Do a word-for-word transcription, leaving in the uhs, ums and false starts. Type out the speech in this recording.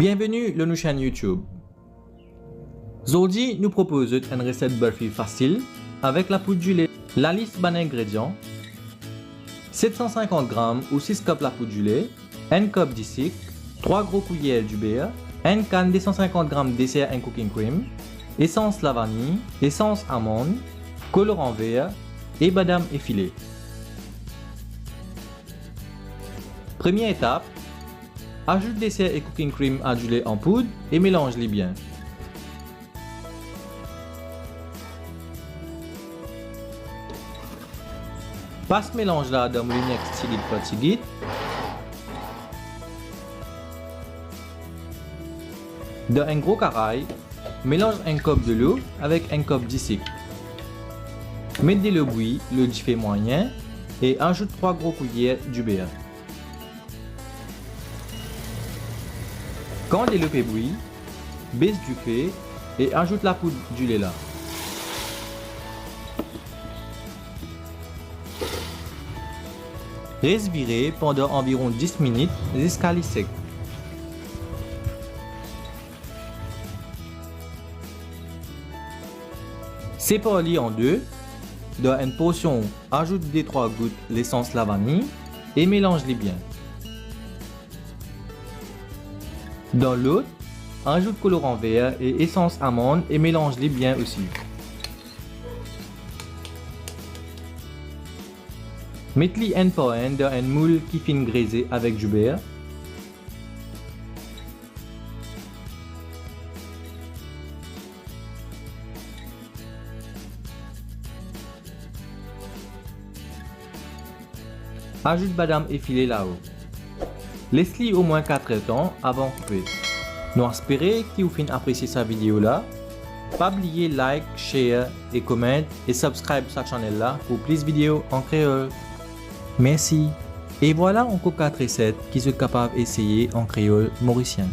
Bienveni lor nou chaîne YouTube. Zordi nou propoz zot enn reset burfi fasil avek lapoud dile. Lalis bann ingredian: set san sinkant gram ou sis kop lapoud dile, enn kop disik, trwa gro kouyer diber, enn kann de san sinkant gram deser enn cooking cream, esans lavani, esans amann, koloran ver e badam efile. Premie etap: azout deser e cooking cream a dile an poud e melanz li bien. Pas melanz la dan moulinex tigit par tigit. Dan enn gro karay, melanz enn kop delo avek enn kop disik. Met delo bwi lor dife mwayin e azout trwa gro kouyer diber. Kan delo pe bwi, bes dife e azout lapoud dile la. Les vire pandan anviron dis minit ziska li sek. Separ li an de, dan enn porsion azout de trwa gout lesans lavani e melanz li bien. Dan lot, azout koloran ver e esans amann e melanz li bien osi. Met li enn par enn dan enn moul ki finn greze avek diber. Azout badam efile lao. Les li omwin katr er tan avan koupe. Nou espere ki ou finn apresie sa video la. Pa bliye like, share e comment e subscribe sa channel la pou plis video an kreol. Mersi. E vwala ankor kat reset ki zot kapav eseye an kreol morisien.